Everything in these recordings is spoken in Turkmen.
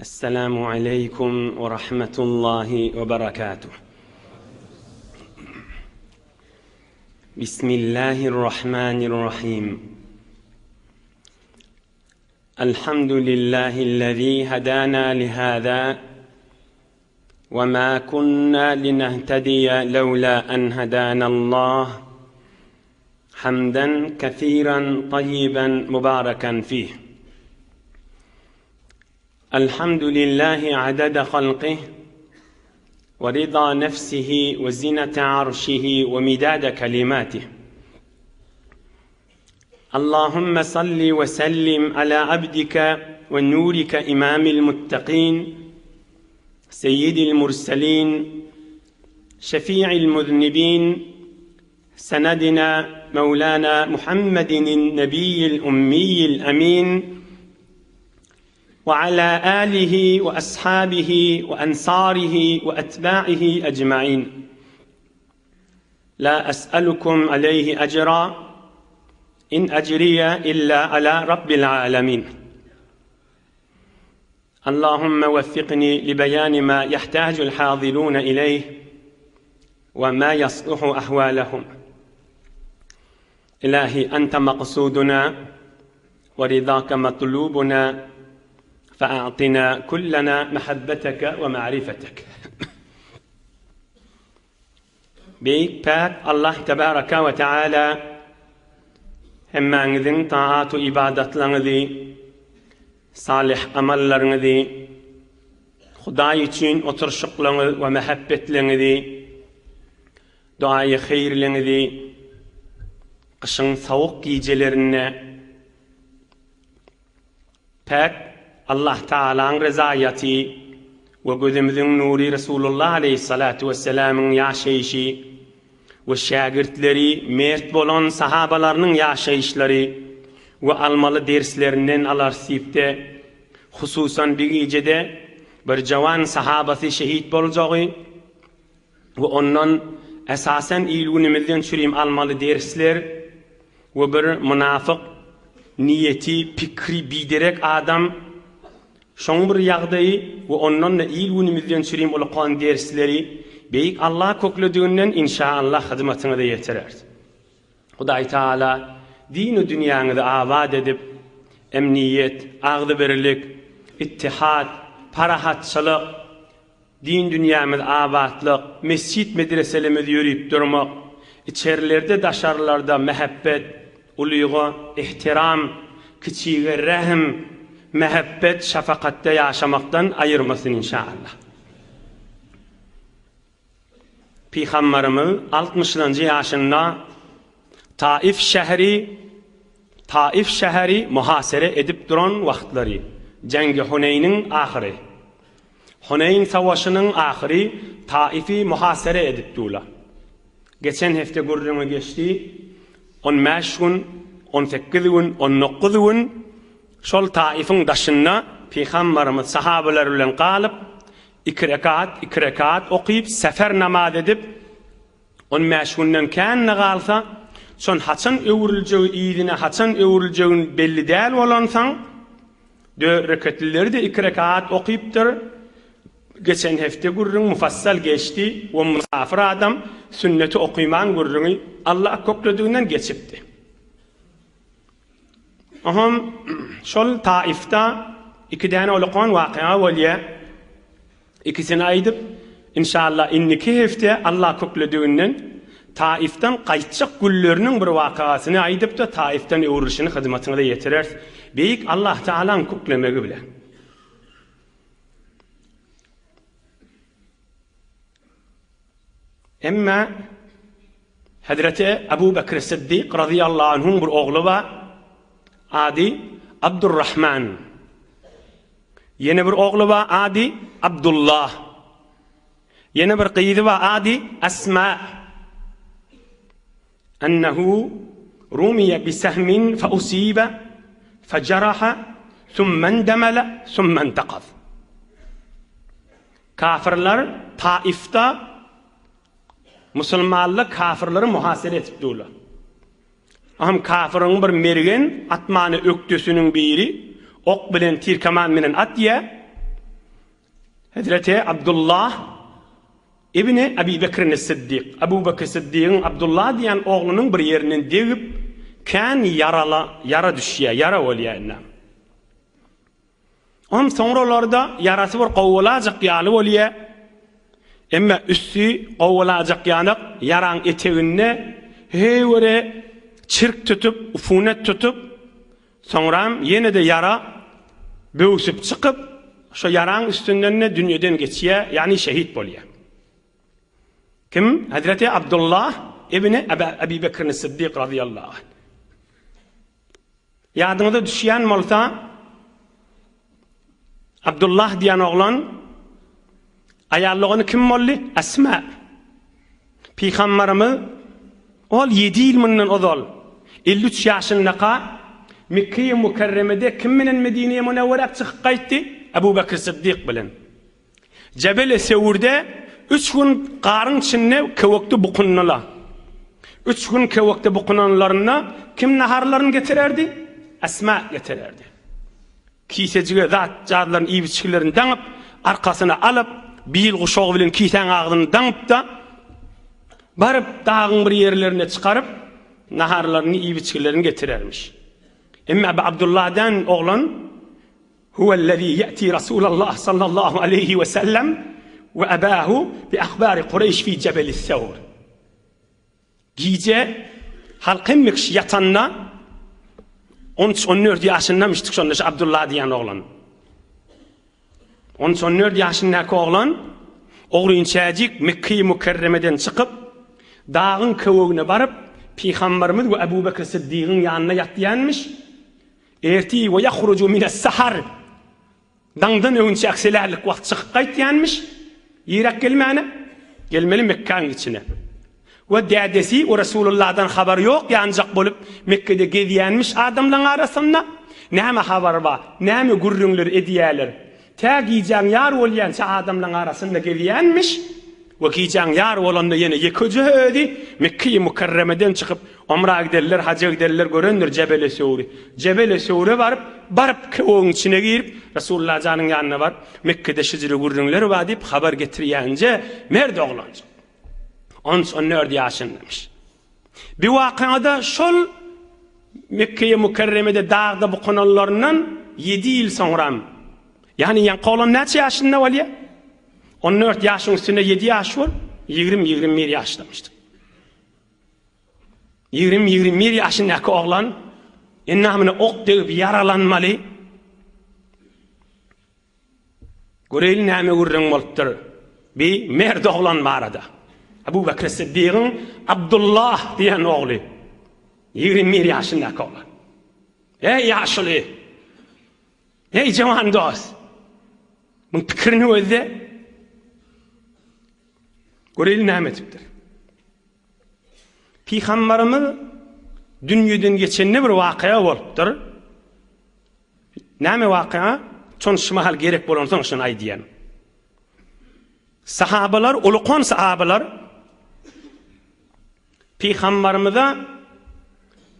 Esselamu aleýkum we rahmetullahi we berekatuh. Bismillahirrahmanirrahim. Elhamdülillahi'llezî hedâna lihâzâ ve mâ kunnâ linehtediye lewlâ en hedânallâh. Hamden kesîren tayyiben mübâreken fîh. Elhamdülillahi adede halqih ve rida nefsihi ve zinete arşihi ve midade kelimatih. Allahümme salli ve sellim ala abdike ve nurike imamil muttaqin seyyidil murselin şefi'il muznibin سندنا مولانا محمد النبي الأمي الأمين وعلى آله وأصحابه وأنصاره وأتباعه أجمعين لا أسألكم عليه أجرا إن أجري إلا على رب العالمين اللهم وفقني لبيان ما يحتاج الحاضرون إليه وما يصلح أحوالهم إلهي أنت مقصودنا ورضاك مطلوبنا فأعطنا كلنا محبتك ومعرفتك Beýik Päk Allah Tebaraka we Teala hemmäňiziň taat-u ybadatlaryňyzy, salyh amallaryňyzy, Hudaý üçin oturyşyklaryňyz we mähebbetleňizi, duaýy heýrleňizi gyşyň sowuk gijelerinde Päk Allah Tagalaň rezaýaty we gözümiziň nury Resulullah aleýhissalatu wessalamyň ýaşaýşy we şägirtleri mert bolan sahabalarynyň ýaşaýyşlary we almaly derslerinden alarys diýipde, hususan bi gijede bir jawan sahabasy şehit boljagy we ondan esasan il-günümizden çürim almaly dersler we bir mynafyk niýeti, pikri biderek adam, şoň bir ýagdaýy we ondan-da il-günümizden çürim ulakan dersleri Beýik Allah köklediginden inşa-Allah hyzmatyňyza ýetireris. Hudaý Taala dinu dünýäňizi abat edip, emniýet, agzybirlik, ittihat, parahatçylyk, Din dünýämiz abatlyk, mesjit-medreselerimiz ýörüp durmak, içerilerde daşarylarda mähebbet, ulyga ehtiram, kiçige rähm, mähebbet, şafakatda ýaşamakdan aýyrmasyn inşaallah. Pygambarymyz altmyşlanjy ýaşynda Taif şäheri Taif şäheri muhasere edip duran wagtlary, Jeňgi Huneýniň ahyry. Huneýn savaşynyň ahyry Taifi muhasere edip durlar. Geçen hepde gürrüňi geçdi, on bäş gün, on sekiz gün, on dokuz gün şol Taifiň daşynda Pygambarymyz sahabalary bilen galyp, iki rekat, iki rekat okyp, sefer namaz edip, On bäş günden kän-de galsa, şon haçan öwrüljegi yzyna haçan öwrüljegin belli däl bolansoň, dört reketlileri-de iki rekat okypdyr. Geçen hepde gürrüň mufassal geçdi we mysafyr adam sünneti okyman gürrüňi Allah köklediginden geçipdi. Oňam şol Taifda iki däne ulakan wakyga bolýar. Ikisini aýdyp, inşallah indiki hepde Allah köklediginden Taifden gaýtjak günleriniň bir wakygasyny aýdyp-da Taifden öwrülişini hyzmatyňyza ýetireris. Beýik Allah Tagalaň köklemegi bilen. Emma Hezreti Abu Bekr Siddik razyýallahu anhuň bir ogly bar, ady Abdurrahman. Ýene bir ogly bar, ady Abdullah. Ýene bir gyzy bar, ady Asma. Ennehu rumiye bi sehmin fe usibe fe jaraha thumma endemele thumma entakaz. Kafirler Taifda Musulmanlar kafirleri muhasere edip durlar. Aham kafiriň bir mergen atmany ökdesiniň biri ok bilen tirkaman bilen atýa. Hezreti Abdullah ibni Ebi Bekrin Siddik, Ebu Bekir Siddigiň Abdullah diýen oglunyň bir ýerinden degip, kän ýarala, ýara düşýär, ýara bolýar indi. Onuň soňralarda ýarasy bir gowulajak ýaly bolýar. Emma üsti gowulajak ýanak ýaraň eteginde heýwere çirk tutup, ufunet tutup, soňram ýene-de ýara böwsüp çykyp, şo ýaraň üstünden-de dünýeden geçýär, ýagny şehit bolýar. Kim? Hezreti Abdullah ibni Ebi Bekrin Siddik razyýallahu anh. Ýadyňyza düşýän bolsa, Abdullah diýen oglan aýal dogany kim boldy? Asma. Pygamberimiz ol 7 ýyl mundan ozal 53 ýaşyndaka Mekge-i Mükerremede kim bilen Medine-i Münewwerä çykyp gaýtdy? Abu Bekr Siddik bilen. Jebel-i Sewrde üç gün garyň içinde köwekde bukundylar. Üç gün köwekde bukunanlarynda kim naharlaryny getirerdi? Esma getirerdi. Kisejige zat-jazlaryny, iýip-içgilerini daňyp, arkasyna alyp, bil guşagy bilen kisäň agzyny daňyp-da, baryp dagyň bir ýerlerine çykaryp, naharlaryny, iýip-içgilerini getirermiş. Emma bu Abdullah dänen oglan Huwellezî ye'tî Rasûlallah sallallahu aleyhi we sellem we ebâhu bi ahbâri Kureýş fî Jebeli's-Sewr. Gije halk hemme kişi ýatanda on üç, on dört ýaşyndamyşdyk şonda şu Abdullah diýen oglan. On üç, on dört ýaşyndaky oglan ogrynçäjik Mekge-i Mükerremeden çykyp, dagyň köwegine baryp, Pygamberimiz we Ebu Bekr Siddigiň ýanynda ýatýanmyş. Ertir we ýahruju mines-sahar, daňdan öňçäk selärlik wagt çykyp gaýtýanmyş, ýeräk gelmäne, gelmeli Mekgäň içine. We dädesi we Resulullahdan habary ýok ýanjak bolup Mekgede gezýänmiş adamlaň arasynda, näme habar bar, näme gürrüňler edýäler. Tä gijäň ýar bolýança adamlaň arasynda gezýänmiş. We gijäň ýary bolanda ýene ýekeje özi Mekgeýi Mükerremeden çykyp, omra gidenler, haja gidenler görendir Jebeli Söwri. Jebeli Söwre baryp, baryp köwegiň içine girip, Resulullah janyň ýanyna baryp, Mekgede şijire gürrüňler bar diýip habar getirýänje mert oglanjyk. On üç, on dört ýaşyndamyş. Bir wakada şol Mekgeýi Mükerremede dagda bukunanlaryndan ýedi ýyl soňram, ýagny ýaňky oglan näçe ýaşynda bolýar? On dört ýaşyň üstünde ýedi ýaş bol, ýigrimi, 21 ýaşdamışdy. Ýigrimi, 21 ýaşyndaky oglan endamyna ok degip ýaralanmaly. Göreýli näme gürrüň bolupdyr bi merd oglan barada. Abu Bekr Siddigiň Abdullah diýen ogly. 21 ýaşyndaky oglan. Eý ýaşuly! Eý jawan dost! Muň pikirini gözle. Göreýli näme edipdir. Pygamberimiz dünýeden geçende bir wakaya bolupdyr. Näme wakaya? Şony şu mahal gerek bolansoň şony aýdýan. Sahabalar, ulukan sahabalar Pygamberimize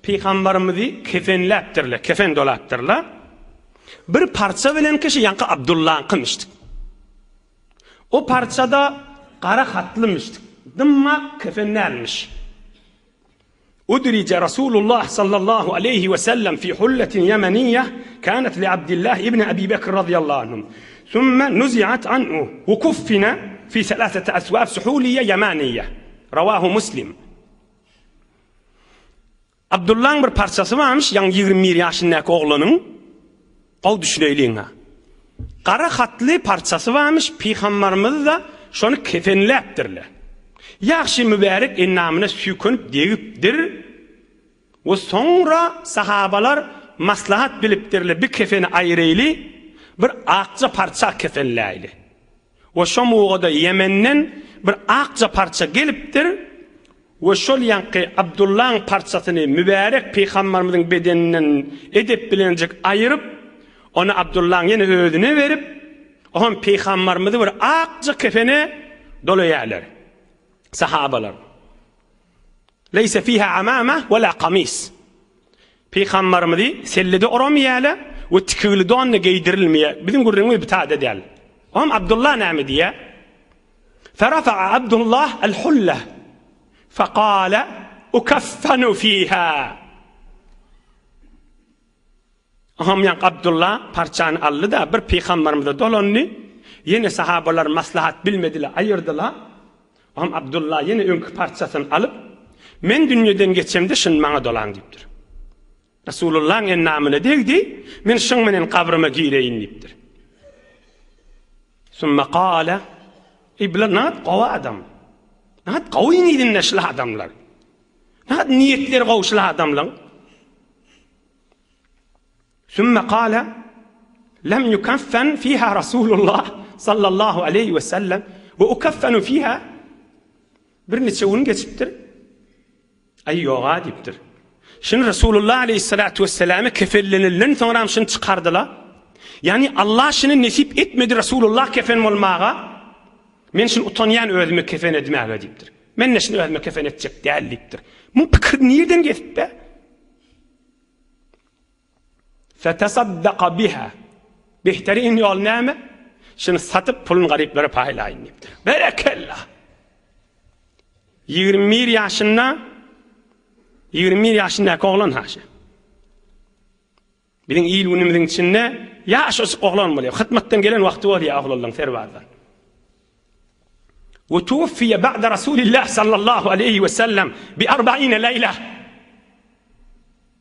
Pygamberimizi kefenläpdirler, kefen dolapdyrlar. Bir parça bilen kişi ýaňky Abdullaňkymyşdyk. O parçada gara hatlymyşdyk. Dymma kefen dälmiş. Udrije Rasulullah sallallahu aleýhi we sellem fi hulletin ýemeniýe kânet li Abdillah ibn Ebi Bekr razyýallahu anhum. Sümme nuzi'at anhu we kuffine fi selasete eswab suhuliýe ýemaniýe. Rawahu Muslim. Abdullaň bir parçasy barmyş, ýaňy 21 ýaşyndaky oglanyň. Gowy düşüneýliň-ha. Gara hatly parçasy barmyş, pygambarymyz-da şony kefenläpdirler. Ýagşy mübärek endamyna süýkenip degipdir we soňra sahabalar maslahat bilipdirler, bi kefeni aýyraýly, bir akja parça kefenläýli. We şo mugada Ýemenden bir akja parça gelipdir we şol ýaňky Abdullaň parçasyny mübärek pygambarymyzyň bedeninden edep bilenjik aýyryp, ony Abdullaň ýene özüne berip, oňam pygambarymyzy bir akja kefene dolaýarlar. Sahabalar. Leýse fiha amama we la kamis. Pygambarymyzy selle-de oramaýarlar we tikigli don-da geýdirilmeýär. Biziň gürrüňimiz bu taýda däl. Oňam Abdullah näme diýýär? Ferafa'a Abdullah el-hulla fekale ukaffanu fiha. Oňam ýaňky Abdullah parçany aldy-da, bir pygamberimize dolandy. Ýene sahabalar maslahat bilmediler, aýyrdylar. Oňam Abdullah ýene öňki parçasyny alyp, Men dünýeden geçemde şuny maňa dolaň diýipdir. Resulullahyň endamyna degdi, men şuň menen gabryma gireýin diýipdir. Summa kale, Eý, bular nagat gowy adam. Nagat gowy yzynda şul adamlar. Nagat niýetleri gowy şul adamlaň. Sümme kale, Lem yukaffen fiha Rasulullah sallallahu aleýhi we sellem we ukaffenu fiha Bir niçe gün geçipdir. Aý ýoga diýipdir. Şuny Resulullah aleýhissalatu wesselame kefenlenilen soňram şuny çykardylar. Ýagny Allah şuny nesip etmedi Resulullah kefen bolmaga. Men şuny utanýan özüme kefen edmäge diýipdir. Men de şuny özüme kefen etjek däl diýipdir. Bu pikir nirden gelip be? Fetesaddaka biha. Behterin ýol näme? Şuny satyp puluny garyplara paýlaýyn diýipdir. Berekella. 21 ýaşynda 21 ýaşyndaky oglan haşy. Biziň il günümiziň içinde ýaşajyk oglan bolýar. Hytmatdan gelen wagty bolýar oglanlaryň serbazdan. Ve tuwfiye ba'de Rasulillah sallallahu aleyhi ve sellem bi arba'ine leýle.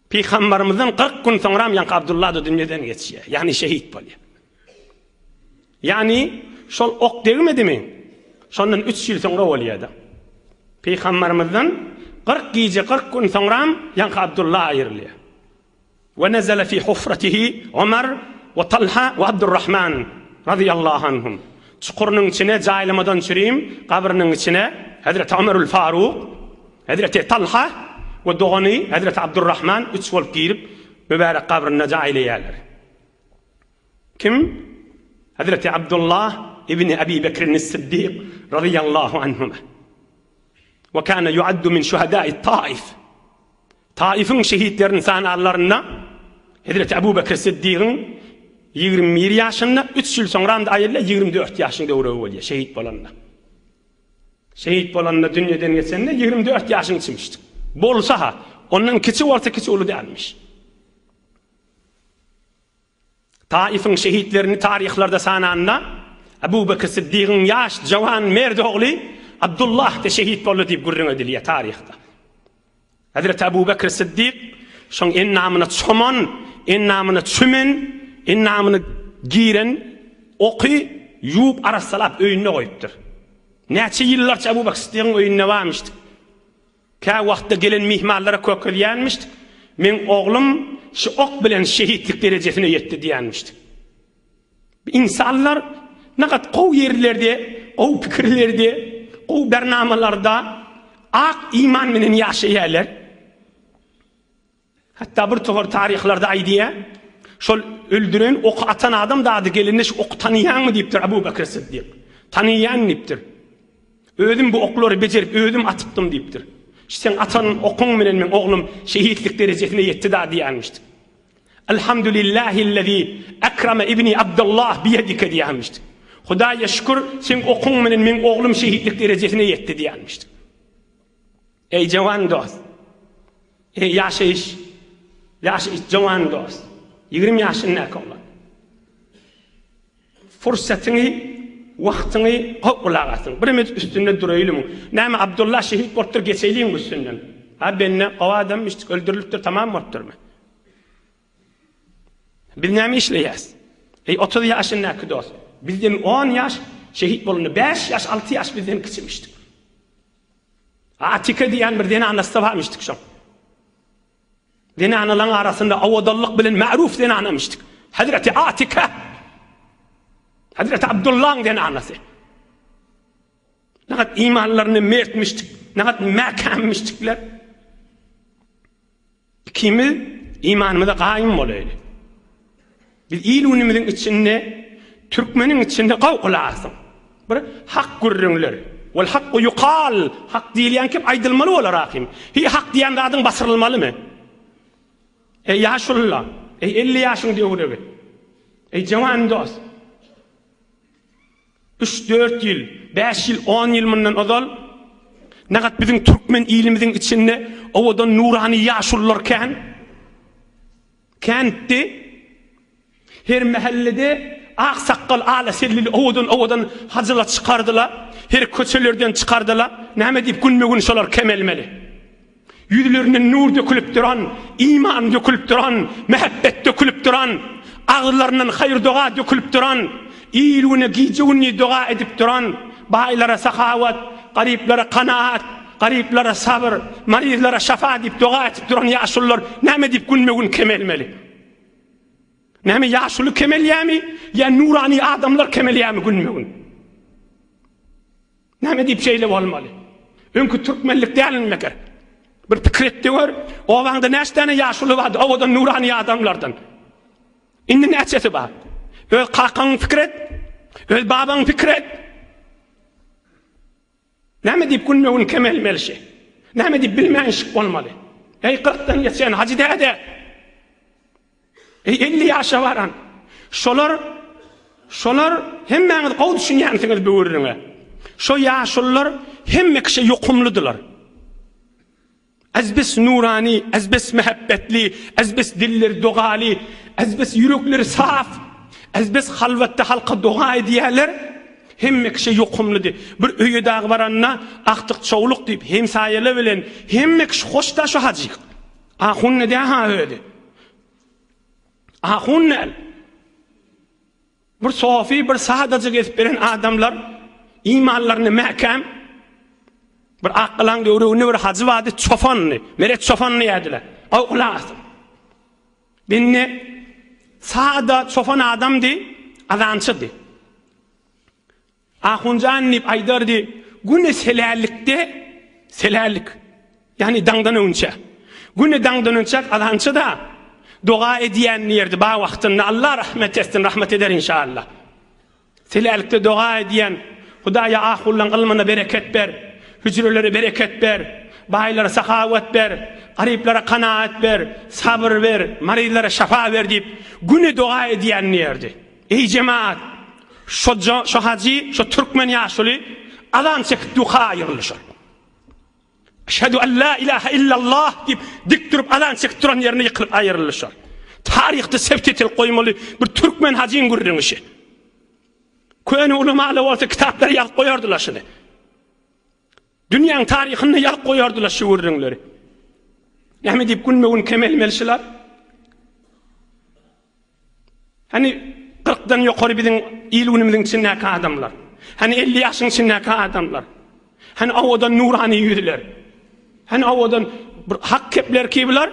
Pygambermizden 40 gün soňram ýaňky Abdullah da dünýeden geçýär. Ýagny şehit bolýar. Ýagny şol ok degmedimi? Şondan 3 ýyl soňra bolýar-da. Pygambermizden 40 gije 40 gün soňram ýaňky Abdullah aýrylýar. We nezele fi hufratihi Omar we Talha we Abdurrahman razyýallahu anhum. Çukurynyň içine jaýlamadan çürim gabrynyň içine Hezreti Omerül Faruk, Hezreti Talha we dogany Hezreti Abdurrahman üç bolup girip mübärek gabrynda jaýlaýarlar. Kim? Hezreti Abdullah ibni Ebi Bekrin-is-Siddik razyýallahu anhuma. We kana yuaddu min şuhada'i Taif. Taifiň şehitleriniň sanarlarynda Hezreti Ebu Bekir Siddigiň 21 ýaşynda, 3 ýyl soňra-da aýylda 24 ýaşyň döwregi bolýar şehit bolanda. Şehit bolanda dünýeden geçende 24 ýaşyň içmişdik. Bolsa-ha, ondan kiçi bolsa kiçi uly dälmiş. Taifiň şehitlerini taryhlarda sananda, Ebu Bekir Siddigiň ýaş, jawan, merd ogly Abdullah-da şehit boldy diýip gürrüň edilýär taryhda. Hezreti Ebu Bekir Siddik şoň endamyna çoman, endamyna çümen, endamyna giren oky ýuwup arassalap öýünde goýupdyr. Näçe ýyllarça Ebu Bekir Siddigiň öýünde barmyşdyk. Kä wagtda gelen myhmanlara kökezýänmişdik, Meň oglum şu ok bilen şehitlik derejesine ýetdi diýýänmişdik. Ynsanlar nagat gowy ýerlerde, gowy pikirlerde, gowy bernamalarda ak iman bilen ýaşaýarlar. Hatda bir topar taryhlarda aýdýar, şol öldüren, oky atan adam dady gelende şu oky tanyýaňmy diýipdir Abu Bekr Siddik. Tanyýan diýipdir. Özüm bu oklary bejerip özüm atypdym diýipdir. Şu seň atan okuň bilen meň oglum şehitlik derejesine ýetdi da diýýänmişdik. Elhamdülillahillezî ekreme ibni Abdullah biýedike diýýänmişdik. Hudaýa şükür, seň okuň bilen meň oglum şehitlik derejesine ýetdi diýýänmişdik. Eý jawan dost! Eý ýaşaýyş, ýaşaýyş jawan dost! 20 ýaşyndaky oglan. Fursatyňy, wagtyňy gowy gulak asyň. Birimiz üstünde duraýlyň. Näme Abdulla şehit bolupdyr, geçeýliň üstünden. Ha bende gowy adamyş, öldürilipdir, tamam bolupdyrmy? Biz näme işleýäs? Eý 30 ýaşyndaky dost, bizden 10 ýaş şehit bolanda 5 ýaş, 6 ýaş bizden kiçimişdik. Atike diýen bir zenanasy barmyşdyk şoň. Zenanalaryň arasynda owadanlyk bilen ma'ruf zenanamyşdyk. Hazreti Atike. Hazreti Abdullahyň zenanasy. Nagat imanlaryny mertmişdik, nagat mäkämmişdikler. Ikimiz imanymyza gaýym bolaýly. Biz il-günümiziň içinde, türkmeniň içinde gowy gulasyň. Bir hak gürrüňler. Wal hakku ýukal, hak diýilýän kim aýdylmaly bolar ahym. Hi hak diýen zadyň basyrylmalymy? Eý ýaşulular, eý 50 ýaşyň döwregi. Eý jawan dost. Üç-dört ýyl, bäş ýyl, on ýyl mundan ozal nagat biziň türkmen ilimiziň içinde owadan nurany ýaşulular kän. Kändi. Her mähellede ak sakgal ala sellili owadan-owadan hajylar çykardylar. Her köçelerden çykardylar. Näme diýip günbe-gün şolar kemelmeli. Ýüzlerinden nur dökülip duran, iman dökülip duran, mähebbet dökülip duran, agyzlaryndan haýyr-doga dökülip duran, il-güne gije-gündiz doga edip duran, baýlara sahawat, garyplara kanaat, garyplara sabyr, maryzlara şafa diýip doga edip duran ýaşulular näme diýip günbe-gün kemelmeli? Näme ýaşuly kemelýärmi ýa nurany adamlar kemelýärmi günbe-gün? Näme diýip şeýle bolmaly? Öňki türkmenlik dälmi meger? Bir pikir et-de gör, obaňda näçe däne ýaşuly bardy, owadan nurany adamlardan? Indi näçesi bar? Öz kakaňy pikir et, öz babaňy pikir et. Näme diýip günbe-gün kemelmeli şi? Näme diýip bilmänşik bolmaly? Eý, kyrkdan geçen hajy däde! Eý, 50 ýaşa baran! Şolar, şolar hemmäňiz gowy düşünýänsiňiz bu gürrüňe. Şo ýaşulular hemme kişä ýokumlydylar. Azbes nurany, azbes mähebbetli, azbes dilleri dogaly, azbes ýürekleri saf, azbes halwatda halka doga edýärler. Hemme kişä ýokumlydy. Bir öýe dagy baranda agtyk-çowluk diýip, hemsaýalar bilen hemme kişi hoşda şo hajyk. Ahun dä-ha özi. Ahun däl. Bir sofi, bir sadaja gezip beren adamlar imanlaryny mäkäm bir Akgalaň döwreginde bir hajy bardy, çopandy. Meret çopan diýerdiler. Aw gulak asyň. Bende sada çopan adamdy, azançydy. Ahunjan diýip aýdardy, güni selällikde, selällik, ýagny daňdan öňçä. Güni daňdan öňçä azançy-da doga edýän diýerdi, ba wagtynda Allah rahmet etsin, rahmet eder inşallah. Selällikde doga edýän, Hudaýa ahullaň ylmyna bereket ber, hüjrelere bereket ber, baýlara sahawat ber, garyplara kanaat ber, sabyr ber, maryzlara şafa ber diýip, güni doga edýän diýerdi. Eý jemaat! Şo şo hajy, şo türkmen ýaşuly azan çekip duka aýryldy şol. Eşhedü en la ilahe illallah diýip dik durup azan çekip duran ýerinde ýykylyp aýryldy şol. Taryhda sebt etilip goýmaly bir türkmen hajyň gürrüňi şi. Köne ulamalar bolsa kitaplara ýazyp goýardylar şuny. Dünýäň taryhynda ýazyp goýardylar şu gürrüňleri. Näme diýip günbe-gün kemelmeli şular? Hany kyrkdan ýokary biziň il-günümiziň içindäki adamlar? Hany 50 ýaşyň içindäki adamlar? Hany owadan nurany ýüzler? Hany owadan bir hak kepler ki bular?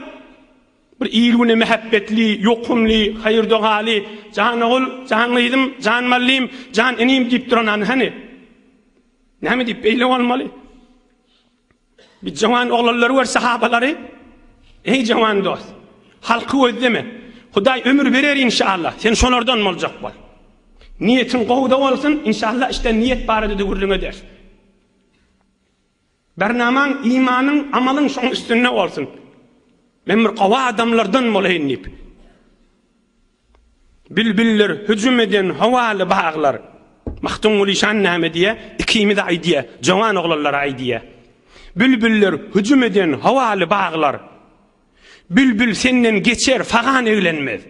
Bir il-güne mähebbetli, ýokumly, haýyr-dogaly, jan ogul, jan gyzym, jan mallym, jan inim diýip duran hany hany? Näme diýip beýle bolmaly? Bir jawan oglanlary gör sahabalary. Eý jawan dost, halky gözleme. Hudaý ömür berer inşallah. Sen şolardan boljak bol. Niýetiň gowuda bolsun, inşallah işde niýet barada-da gürrüň ederis. Bernamaň, imanyň, amalyň şoň üstünde bolsun. Men bir gowy adamlardan bolaýyn diýip. Bilbiller hüjüm eden howaly baglar. Magtymguly şan näme diýýär? Ikimize aýdýar, jowan oglanlara aýdýar. Bilbiller hüjüm eden howaly baglar. Bilbil senden geçer, fagan eglenmez.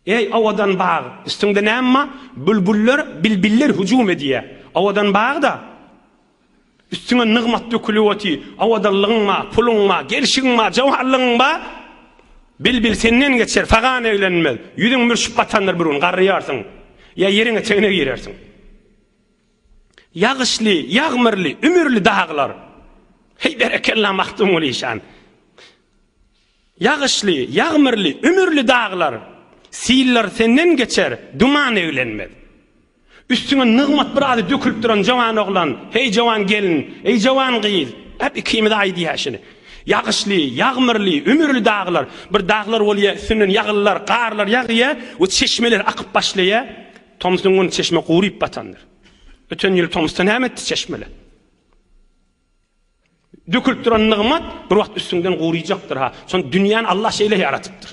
Eý, owadan bag, üstüňde näme bar? Bülbüller, bilbiller hüjüm edýär. Owadan bag-da. Üstüňe nygmat dökülip otyr. Owadanlygyň bar, puluň bar, gelşigiň bar, jowanlygyň bar. Bilbil senden geçer, fagan eglenmez. Ýüzüň mürşüp batandyr bir gün, garryarsyň. Ýa ýeriň etegine girersiň. Ýagyşly, ýagmyrly, ümürli daglar. Heý, berekella Magtymguly işan. Ýagyşly, ýagmyrly, ümürli daglar. Siller senden geçer, duman eglenmez. Üstüňe nygmat bir ady dökülip duran jowan oglan, heý jowan gelin, eý jowan gyz, hep ikimize aýdýa şuny. Ýagyşly, ýagmyrly, ümürli daglar, bir daglar bolýa, üstünden ýagynlar, garlar ýagýa we çeşmeler akyp başlaýa, tomsuň güni çeşme guryp batandyr. Öten ýyl tomusda näme etdi çeşmeler? Dökülip duran nygmat bir wagt üstüňden guryjakdyr-ha. Şony dünýäni Allah şeýle ýaratypdyr.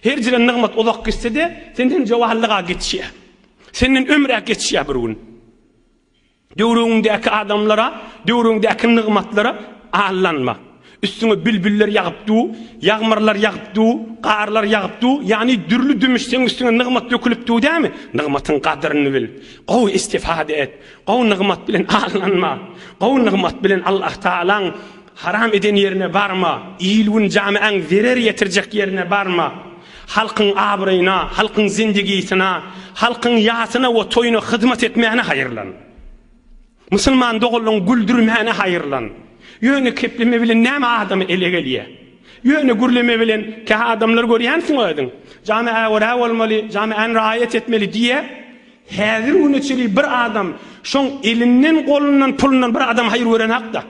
Her jire nygmat uzak gitse-de, senden jowanlyga geçýär. Senden ömrä geçýär bir gün. Döwrüňdäki adamlara, döwrüňdäki nygmatlara aldanma. Üstüňe bilbiller ýagyp du, ýagmyrlar ýagyp du, garlar ýagyp du, ýagny dürli-dümüş seň üstüňe nygmat dökülip du dämi? Nygmatyň gadyryny bil. Gowy istifade et. Gowy nygmat bilen aldanma. Gowy nygmat bilen Allah Tagalaň haram eden ýerine barma. Il-gün jamiäň zerer ýetirjek ýerine barma. Halkyň abraýyna, halkyň zindigisine, halkyň ýasyna we toýuna hyzmat etmäne haýyrlan. Musulman doganlaryňy güldürmäne haýyrlan. Ýöne kepleme bilen näme adamy ele gelýä? Ýöne gürleme bilen kä adamlary görýänsiň özüň. Jamiä görä bolmaly, jamiäni raýat etmeli diýýä. Häzir güne çenli bir adam şoň elinden, golundan, pulundan bir adam haýyr görenakda.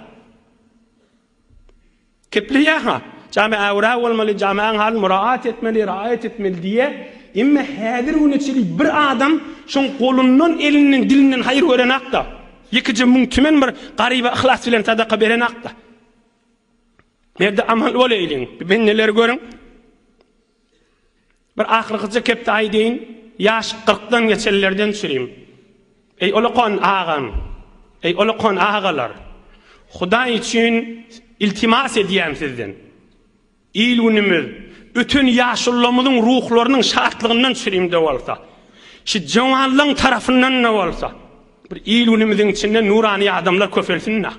Kepleýär-ha, jamy äwrä bolmaly, jamiäň halyny muraat etmeli, raýat etmeli diýýär. Emma häzir güne çenli bir adam şoň golundan, elinden, dilinden haýyr görenakda. Ýekeje müň tümen bir garyba yhlas bilen sadaka berenakda. Merde amal bolaýlyň, bir bendeleri görüň. Bir ahyrkyja kepde aýdaýyn, ýaş kyrkdan geçenlerden çürim. Eý ulakan agam, eý ulakan agalar, Hudaý üçin iltimas edýän sizden. Il-günümiz, öten ýaşulularymyzyň ruhlarynyň şatlygyndan çürim-de bolsa, şu jowanlaň tarapyndan-da bolsa, bir il-günümiziň içinde nurany adamlar köpelsin-dä.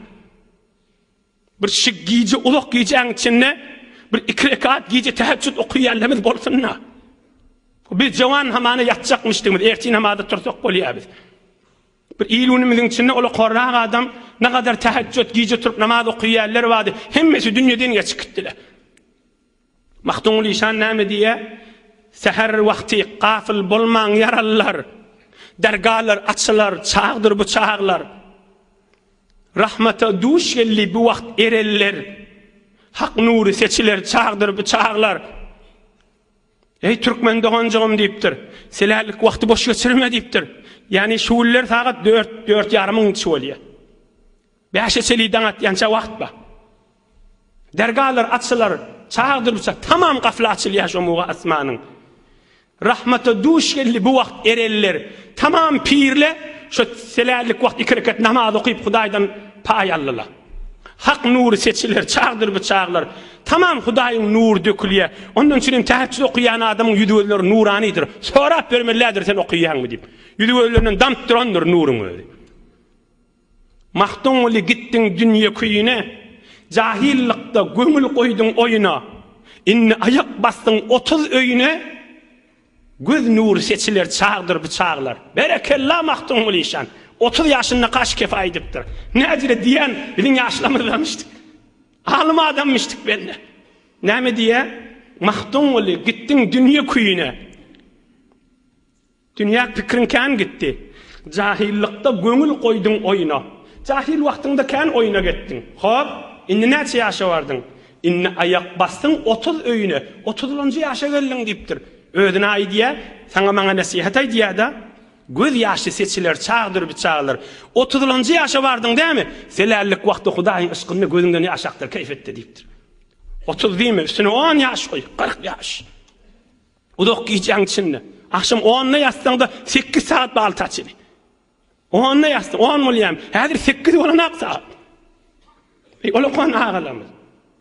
Bir şu gije uzak gijäň içinde bir iki rekat gije täheccüd okaýanlarymyz bolsun-da. Biz jowan hamana ýatjakmyşdygymyz, ertir namaza tursak bolýar biz. Bir il günümiziň içinde ola korrak adam ne kadar täheccüd gije turup namaz okaýanlar bardy, hemmesi dünýeden geçip gitdiler. Magtymguly işan näme diýýär? Säher wagty gafyl bolmaň ýaralylar. Dergahlar açylar, çagdyr bu çaglar. Rahmata duş geldi bu wagt erenler. Hak nury seçiler, çagdyr bu çaglar. Eý türkmen doganjygym diýipdir. Selärlik wagty boş geçirme diýipdir. Ýagny şu günler sagat dört, dört ýarymyň içi bolýar. Bäşe çenli daň atýança wagt bar. Dergahlar açylar, çagdyr bu çag, tamam gafla açylýar şo muga asmanyň. Rahmata duş geldi bu wagt erenler, tamam pirle şo selärlik wagt iki rekat namaz okyp Hudaýdan paý aldylar. Hak nury seçiler, çagdyr bu çaglar. Tamam Hudaýyň nury dökülýär. Ondan üçin hem täheccüd okaýan adamyň ýüzi gözleri nuranydyr. Sorap bermelidir sen okaýaňmy diýip. Ýüzi gözlerinden damyp durandyr nuryň özi. Magtymguly gitdiň dünýe küýüne, Jahyllykda göňül goýduň oýuna, Indi aýak basdyň 30 öýüne, Göz nury seçiler çagdyr bu çaglar. Berekella Magtymguly işan! 30 ýaşyndaka şu kefi aýdypdyr. Näjele diýýän biziň ýaşlarymyzdanmyşdyk. Alym adammyşdyk bende. Näme diýýär? Magtymguly gitdiň dünýe küýüne. Dünýä pikriň kän gitdi. Jahyllykda göňül goýduň oýuna. Jahyl wagtyňda kän oýuna getdiň. Hop, indi näçe ýaşa bardyň? Indi aýak basdyň 30 öýüne, otuzlanjy ýaşa geldiň diýipdir. Özüne aýdýa, saňa maňa nesihat aýdýa-da, Göz ýaşy seçiler çagdyr bu çaglar. Otuzlanjy ýaşa bardyň dämi? Selärlik wagty Hudaýyň yşkynda gözüňden ýaş akdyr, keýp etde diýipdir. 30 diýme, üstüne on ýaş goý, 40 ýaş. Uzak gijäň içinde. Agşam onda ýatsaň-da sekiz sagat bal taçyny. Onda ýatsaň, on bolýam. Häzir sekiz bolanak sagat. Eý, ol okan agalarymyz.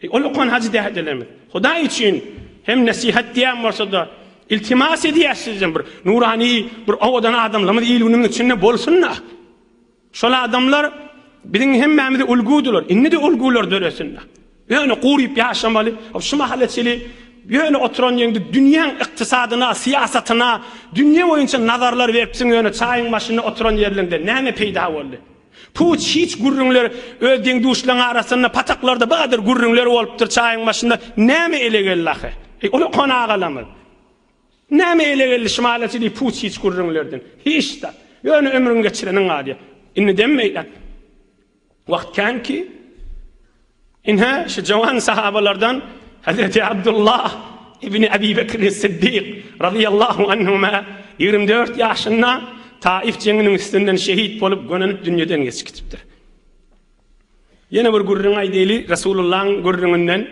Eý, ol okan hajy dädelerimiz. Hudaý üçin hem nesihat diýen bolsa-da, iltimas edýäs sizden bir nurani, bir owadan adamlarymyz il-günümiň içinde bolsun-da. Şol adamlar biziň hemmämize ulgudylar. Indi-de ulgular döresin. Ýöne guryp ýaşamaly. Şu mahala çenli ýöne oturan ýeňde dünýäň ykdysadyna, syýasatyna, dünýe boýunça nazarlar beripsiň, ýöne çaýyň başynda oturan ýerleňde näme peýda boldy? Puç hiç gürrüňler öz deň-duşlaň arasynda pataklarda bir gadyr gürrüňler bolupdyr çaýyň başynda näme ele geldi ahy? Eý, ulakan agalarymyz. Näme ele geldi şumalaçy diýip puç hiç gürrüňlerden. Hiç zat. Ýöne ömrüňi geçireniň galýar. Indiden beýläk wagt kän ki, ine şu jowan sahabalardan Hazreti Abdullah ibn Abi Bekr Siddik radiyallahu anhuma 24 ýaşynda Taif jeňiniň üstünden şehit bolup gönenip dünýeden geçip gitipdir. Ýene bir gürrüň aýdaýly Resulullahyň gürrüňinden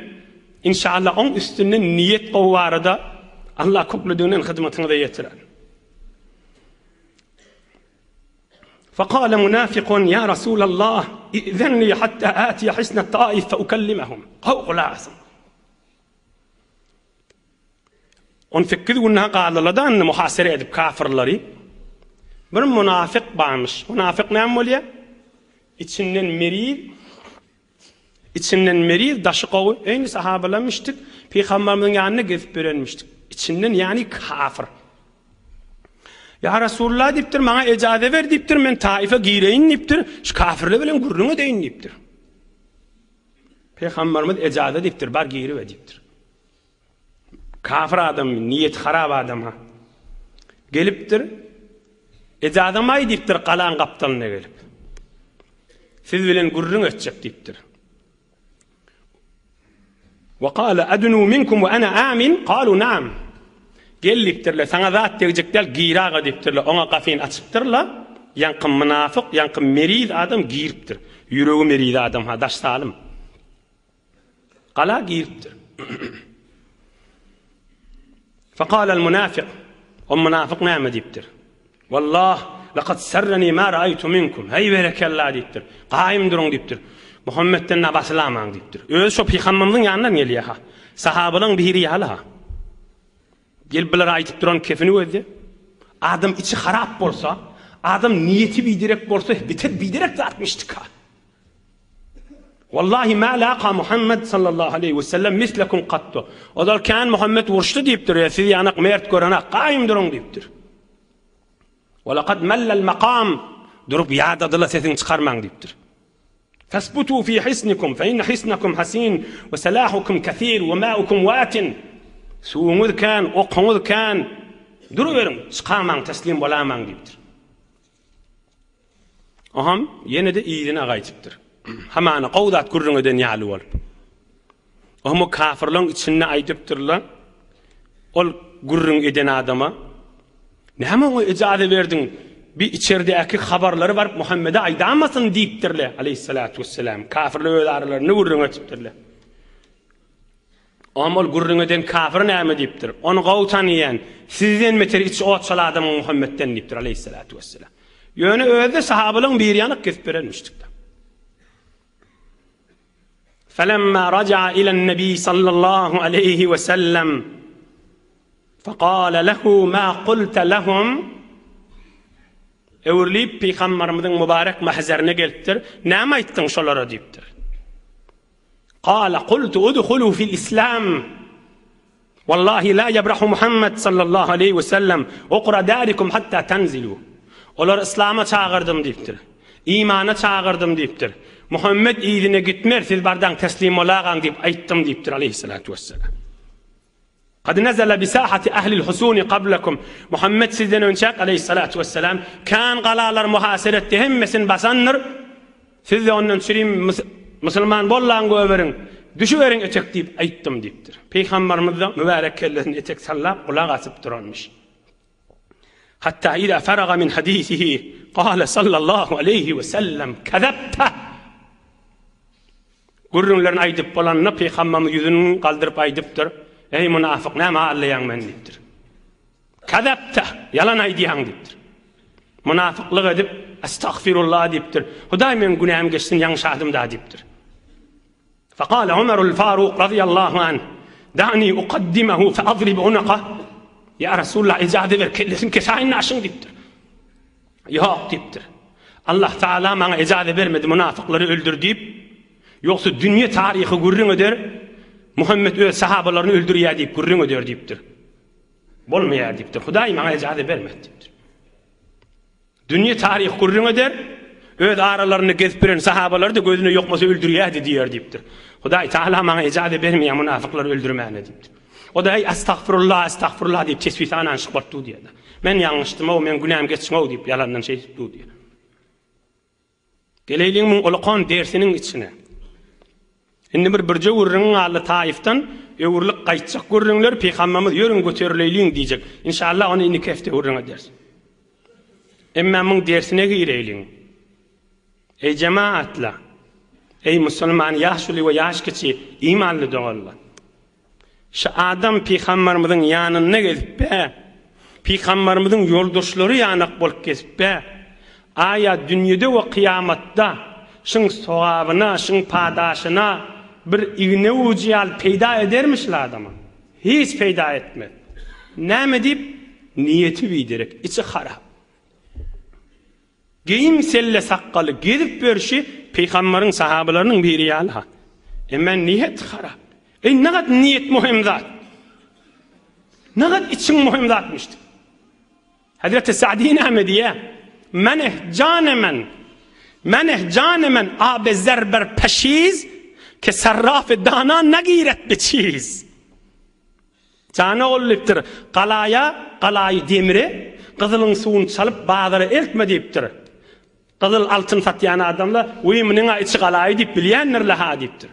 Inşallah oň üstünden niýet gowy barada Allah köplüdiginden hyzmatyňyza ýetirer. Fekale munafikun ýa Rasulallah, i'zen li hatta atiye hisne taif fe ukellimehum. Gowy gulak asyň. 18 gün daha galdylar-da indi muhasere edip kafirleri. Bir munafik barmyş. Munafik näme bolýar? İçinden meriz, içinden meriz, daşy gowy. Eýni sahabalar mişdik, Pygamberimiziň ýanyna gezip berenmişdik. İçinden ýani kafir. Ýa Resulullah diýipdir, maňa ejaze ber diýipdir, men Taife gireýin diýipdir, şu kafirler bilen gürrüň edeýin diýipdir. Pygamberimiz ejaze diýipdir, bar giribe diýipdir. Kafir adam, niýeti harap adam ha. Gelipdir, ejaza maý diýipdir, galaň gapdalyna gelip. Siz bilen gürrüň etjek diýipdir. Ve kâle ednû minkum ve ene âmin, kâlu naam. Gel diýipdirler, saňa zat degjek däl, gir aga diýipdirler. Oňa gapyny açypdyrlar. Ýaňky mynafyk, ýaňky meriz adam giripdir. Ýüregi meriz adam ha, daş salym. Gala giripdir. Fekâlel münafik, o münafyk näme diýipdir? Wallah, lekad serreni ma raýtu minkum. Heý berekella diýipdir. Gaýym duruň diýipdir. Muhammetden na basylamaň diýipdir. Özi şo pygamberimiziň ýanyndan gelýär ha. Sahabalaryň biri ýaly ha. Gelip bulara aýdyp duran kefini gözle. Adam içi harap bolsa, adam niýeti biderek bolsa, biter biderek zatmyşdyk ha. Wallahi ma laqa Muhammed sallallahu aleyhi ve sellem mislekum kattu. Ozal kän Muhammed uruşdy diýipdir, ya siz ýanak mert görenak, gaýym duruň diýipdir. Ve laqad mellel makam durup ýadadyla sesiňi çykarmaň diýipdir. Fasbutu fi hisnikum fe inne hisnakum hasin ve selahukum kesir ve ma'ukum watin. Suwuňyz kän, okuňyz kän. Duruberiň, çykamaň, teslim bolamaň diýipdir. Oham ýene-de yzyna gaýdypdyr. Hamana gowy zat gürrüň eden ýaly bolup. Oham o kafirlaryň içinde aýdypdyrlar. Ol gürrüň eden adama, Näme oňa ejaza berdiň? Bir içerdäki habarlary baryp Muhammede aýdamasyn diýipdirler, aleýhissalatu wessalam. Kafirler öz aralarynda gürrüň etipdirler. Oňam ol gürrüň eden kafir näme diýipdir? Ony gowy tanaýan, sizden beter içi ot çal adamyň Muhammetden diýipdir, aleýhissalatu wessalam. Ýöne özi-de sahabalaryň biri ýalyk kesip berenmişdik-de. Felemma raja'a ilen-nebi sallallahu aleýhi we sellem fekale lehu ma kulte lehum Öwrülip pygamberimiziň mübarek mahzerine gelipdir. Näme aýtdyň şolara diýipdir. Kale kultu udhulu fil islam. Wallahi la yebrahu Muhammed sallallahu aleyhi ve sellem ukra darikum hatta tanzilu. Olar islama çagyrdym diýipdir. Imana çagyrdym diýipdir. Muhammed yzyna gitmer, siz bardaň teslim bolagaň diýip aýtdym diýipdir aleyhissalatu vesselam. Kad nezele bi sahati ahlil husuni qablakum. Muhammed sizden önçäk aleýhissalatu wessalam kän galalar muhasere etdi, hemmesini basandyr. Siz-de ondan çürim musulman bollaň göberiň, düşüberiň etek diýip aýtdym diýipdir. Pygamberimiz-de mübärek kellesini etek sallap gulak asyp duranmyş. Hatta iza faraga min hadisihi gale sallallahu aleýhi we sellem kezebte. Gürrüňlerini aýdyp bolanda pygamberimiz ýüzüni galdyryp aýdypdyr, Eý munafyk näme aldaýaň meni diýipdir. Kezebte, ýalan aýdýaň diýipdir. Munafyklyk edip estagfirullah diýipdir. Hudaý meň günämi geçsin ýalňyşadym da diýipdir. Fekale Ömerul Faruk radiyallahu anh, Da'ni ukaddimehu fe adrib unaka. Ya Resulullah ejaze ber kellesini kesäýin aşyň diýipdir. Ýok diýipdir. Allah Taala maňa ejaze bermedi munafyklary öldür diýip. Ýogsa dünýe taryhy gürrüň eder, Muhammet öz sahabalaryny öldürýär diýip gürrüň eder diýipdir. Bolmaýar diýipdir. Hudaý maňa ejaze bermedi diýipdir. Dünýe taryhy gürrüň eder, öz aralarynda gezip bilen sahabalary-da gözüne ýokmasa öldürýärdi diýer diýipdir. Hudaý Taala maňa ejaze bermeýär munafyklary öldürmäne diýipdir. O-da eý estagfirullah, estagfirullah diýip tesbih sananyşyk bolup dur diýýär. Men ýalňyşdym-ow, meň günämi geçiň-ow diýip ýalandan şeýdip dur diýýär. Geleýliň muň ulakan dersiniň içine. Indi bir birje gürrüňiň galdy Taifden öwrülip gaýtjak gürrüňler pygamberimiz ýörüň göterileýliň diýjek. Inşallah ony indiki hepde gürrüň ederis. Emma muň dersine gireýliň. Eý jemaatlar! Eý musulman ýaşuly we ýaş kiçi imanly doganlar! Şu adam pygambarymyzyň ýanynda gezip-ä, pygambarymyzyň ýoldaşlary ýanak bolup gezip-ä, Aýa dünýede we kyýamatda şyň sogabyna, şyň padaşyna bir igne ujy ýaly peýda edermi şul adama? Hiç peýda etmez. Näme diýip? Niýeti biderek, içi harap. Geýim selle sakgaly gezip ýörşi pygambaryň sahabalarynyň biri ýaly-ha. Emma niýet harap. Eý nagat niýet möhüm zat. Nagat içiň möhüm zatmyşdy. Hezreti Sa'di näme diýýär? Meneh jane men. Meneh jane men abe zer ber peşiz ke sarraf dana nagiret be çiz. Jana ol diýipdir, Galaýa, galaýy demire, gyzylyň suwuny çalyp bazara eltme diýipdir. Gyzyl altyn satýan adamlar, Wiý, munyň-a içi galaýy diýip bilýändir-le-ha diýipdir.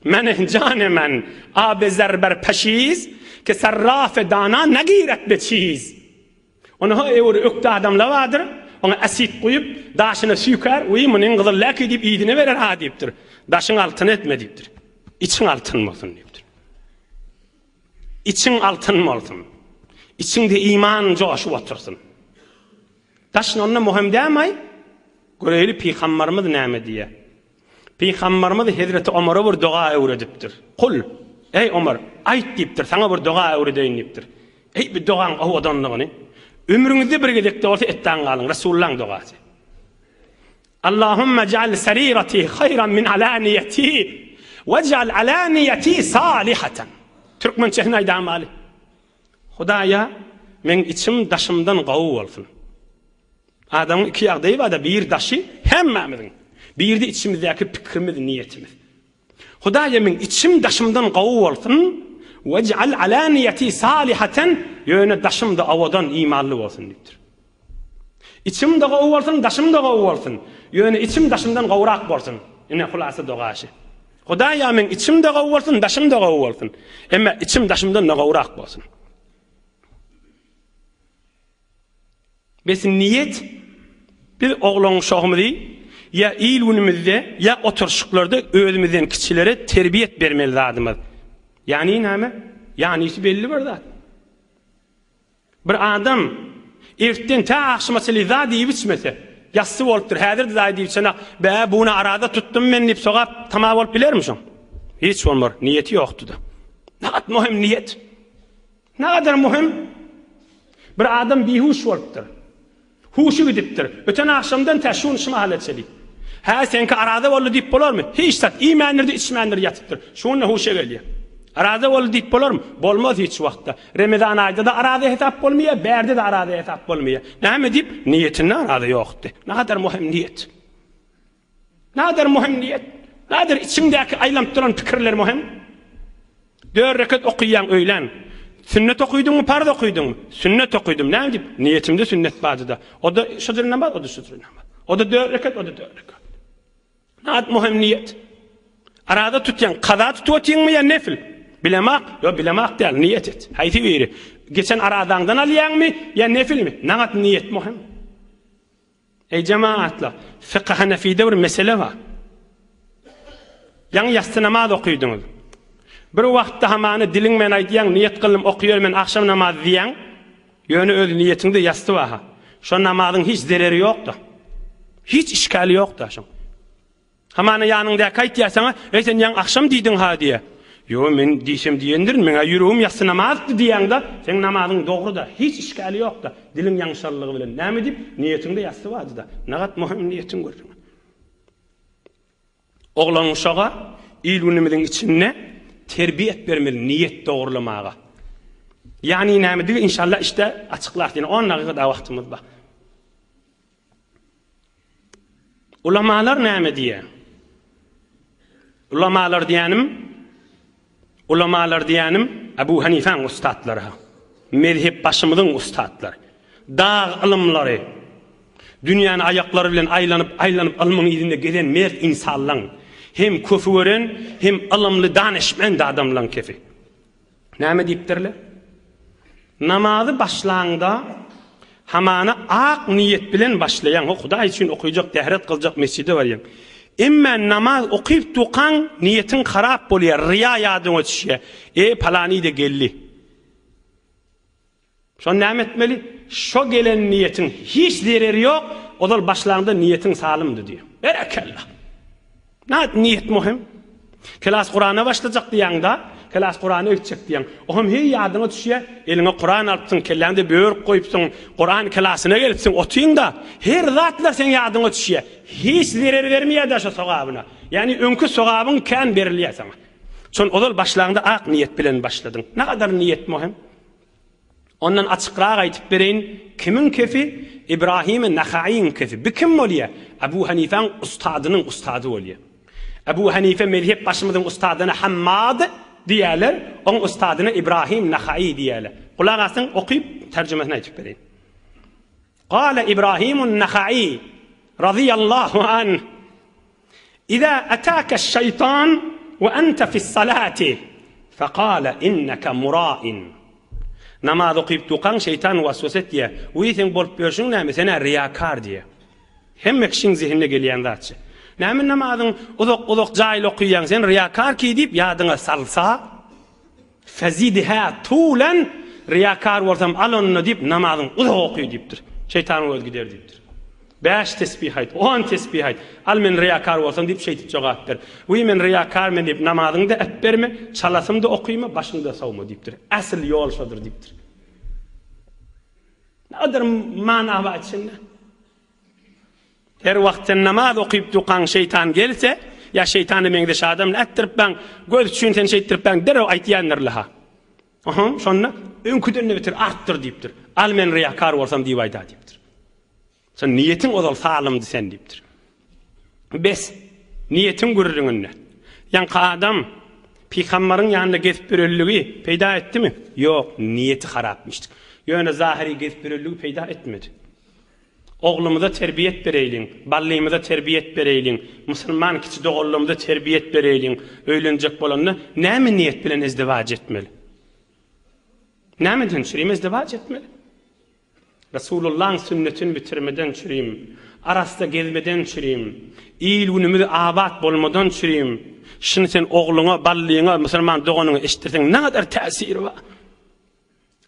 Men jane men, abe zer ber peşiz, ke sarrafe dana nagiret be çiz. Onda-ha öwri ökde adamlar bardyr, oňa asit guýup, daşyna süýkär, Wiý, munyň gyzyl läki diýip yzyna berer-ha diýipdir. Daşyň altyn etme diýipdir. Içiň altyn bolsun diýipdir. Içiň altyn bolsun. Içiňde iman joşup otursyn. Daşyň onda möhüm dämaý? Göreýli pygambarymyz näme diýýär. Pygambarymyz Hezreti Omara bir doga öwredipdir. Kul, eý Omar, aýt diýipdir, saňa bir doga öwredeýin diýipdir. Eý bu dogaň owadanlygyny. Ömrüňizde bir gezekde bolsa etdäň galyň, Resulullaň dogasy. Allahumma ja'al sarirati haýran min alaniýeti wej'al alaniýeti salihatan. Türkmençesini aýdamaly. Hudaýa, meň içim daşymdan gowy bolsun. Adamyň iki ýagdaýy bar-da, biri daşy, hemmämiziň. Biri-de içimizdäki pikrimiz, niýetimiz. Hudaýa meň içim daşymdan gowy bolsun, wej'al alaniýeti salihatan, ýöne daşym-da owadan, imanly bolsun diýipdir. Içim-de gowy bolsun, daşym-da gowy bolsun. Ýöne içim daşymdan gowrak bolsun. Ine, hulasa doga şi. Hudaýa meň içim-de gowy bolsun, daşym-da gowy bolsun. Emma içim daşymdan-da gowrak bolsun. Bes niýet biz oglan-uşagymyzy ýa il-günümizde, ýa oturyşyklarda özümizden kiçilere terbiýet bermeli zadymyz. Ýagny näme? Ýanysy belli bir zat. Bir adam ertden tä agşama çenli zat iýip-içmese, ýassy bolupdyr, häzir-de zat iýip-içenak, bä, bu gün araza tutdum men diýip sogap tama bolup bilermi şoň? Hiç bolmar, niýeti ýokdy-da. Nagat möhüm niýet. Nagadar möhüm. Bir adam bihuş bolupdyr. Huşy gidipdir. Öten agşamdan tä şu gün şu mahala çenli. Hä, seňki araza boldy diýip bolarmy? Hiç zat iýmändir-de, içmändir ýatypdyr. Şu gün-de huşa gelýär. Araza boldy diýip bolarmy? Bolmaz hiç wagtda. Remezan aýda-da araza hesap bolmaýar, bärde-de araza hesap bolmaýar. Näme diýip? Niýetinde araza ýokdy. Nagadar möhüm niýet. Nader möhüm niýet. Nader içiňdäki aýlanyp duran pikirler möhüm. Dör reket okyýaň öýlän. Sünnet okydyňmy, parz okydyňmy? Sünnet okydym. Näme diýip? Niýetimde sünnet bardy-da. O-da şujur namaz, o-da şujur namaz. O-da dör reket, o-da dör reket. Nat möhüm niýet. Araza tutýaň, kaza tutup otyňmy ýa nefil? Bilemak, ýo bilemak däl, niýet et. Haýsy biri? Geçen arazaňdan alýaňmy ýa nefilmi? Nagat niýet möhüm. Eý jemagatlar, fykh hanefide bir mesele bar. Ýaňy ýassy namaz okydyňyz. Bir wagtda hamany diliň bilen aýdýaň, niýet kyldym okaýar men agşam namazy diýýäň. Ýöne öz niýetiňde ýassy bar-ha. Şo namazyň hiç zereri ýok-da. Hiç işgali ýok-da şoň. Hamana ýanyňdaky aýtýar saňa, Eý, sen ýaňy agşam diýdiň-ha diýýär. Ýo, men diýsem diýendirin, meň-ä ýüregim ýassy namazdy diýýäň-de, seň namazyň dogry-da, hiç işgäli ýok-da, diliň ýaňşalygy bilen. Näme diýip, niýetiňde ýassy bardy-da. Nagat möhüm niýetiň gürrüňi. Oglan-uşaga il-günümiziň içinde terbiýet bermeli, niýet dogrulamaga. Ýagny nämedigi inşallah işde açyklarys, ýene on dagyga dagy wagtymyz bar. Ulamalar näme diýýär? Ulamalar diýýänim, ulamalar diýýänim Abu Hanifäň ustatlary. Mezhep başymyzyň ustatlary. Dag ylymlary. Dünýäni aýaklary bilen aýlanyp, aýlanyp ylmyň yzynda gezen mert insanlaň hem köfi gören, hem ylymly danyşmend adamlaň kefi. Näme diýipdirler? Namazy başlaňda hamana ak niýet bilen başlaýaň, ho Hudaý üçin okyjak, tähret kyljak mesjide barýaň. Emmä namaz okyp durkaň niýetiň harap bolýar, ryýa ýadyňa düşýär. E, palany-da geldi. Şony näme etmeli? şo gelen niýetiň hiç zereri ýok, ozal başlaňda niýetiň salymdy diýýär. Berekella! Nädip niýet möhüm? Kelas Kurana başlajak diýýäň-da, kelas Kurana gitjek diýýäň. Ohem heý ýadyňa düşýär, eliňe Kuran alypsyň, kelläňde börük goýupsyň, Kuran kelasyna gelipsiň, otyň-da, her zatlar seň ýadyňa düşýär. Hiç zerer bermeýär-dä şo sogabyna. Ýagny öňki sogabyň kän berilýär saňa. Şon ozal başlaňda ak niýet bilen başladyň. Nagadar niýet möhüm? Ondan açykrak aýtyp bereýin, kimiň kefi? Ibrahim Nahaýyň kefi. Bu kim bolýar? Abu Hanifäň ustadynyň ustady bolýar. Abu Hanife mezhep başymyzyň ustadyna Hammad diýýärler, oň ustadyna Ibrahim Nahaýy diýýärler. Gulak asyň, okyp, terjimesini aýtyp bereýin. Gala Ibrahimun Nahaýy razyýallahu anh, Iza ataka şeýtan we ente fis-salati fekale inneke murain. Namaz okyp dukaň şeýtan waswasa etýär. Wiý seň bolup ýörşüň näme, sen-ä riýakar diýýär. Hemme kişiň zehinine gelýän zatçy. Näme namazyň uzak-uzak jaýly okyýaň, sen riýakar ki diýip ýadyňa salsa, Fezidhä tulen, Riýakar bolsam al onda diýip, namazyňy uzak oky diýipdir. Şeýtanyň özi gider diýipdir. Bäş tesbih aýt, on tesbih aýt, al men riýakar bolsam diýip şeýdip jogap ber. Wiý men riýakar men diýip namazyňy-da äpberme, çalasym-da okyma, başyňy-da sowma diýipdir. Asyl ýol şodur diýipdir. Näder mana bar içinde. Her wagt sen namaz okyp dukaň şeýtan gelse, ýa şeýtana meňzeş adam ätdiripmäň, göz üçin sen şeýtdiripmäň derrew aýtýandyrla-ha. Aha, şonda öňküden-de beter artdyr diýipdir. Al men ryýakar bolsam diýip aýda diýipdir. Sen niýetiň ozal salymdy sen diýipdir. Bes, niýetiň gürrüňinde. Ýaňky adam pygambaryň ýanynda gezip ýörenligi peýda etdimi? Ýok, niýeti harapmyşdyk. Ýöne zahyry gezip ýörenligi peýda etmedi. Oglumyza terbiýet bereýliň, ballymyza terbiýet bereýliň, musulman kiçi doganlarymyza terbiýet bereýliň, öýlenjek bolanda näme niýet bilen izdiwaç etmeli? Nämeden çürim izdiwaç etmeli? Resulullahyň sünnetini bitirmeden çürim, arassa gezmeden çürim, il-günümiz abat bolmadan çürim, şuny sen ogluňa, ballyňa, musulman doganyňa eşitdirseň nägadar täsiri bar?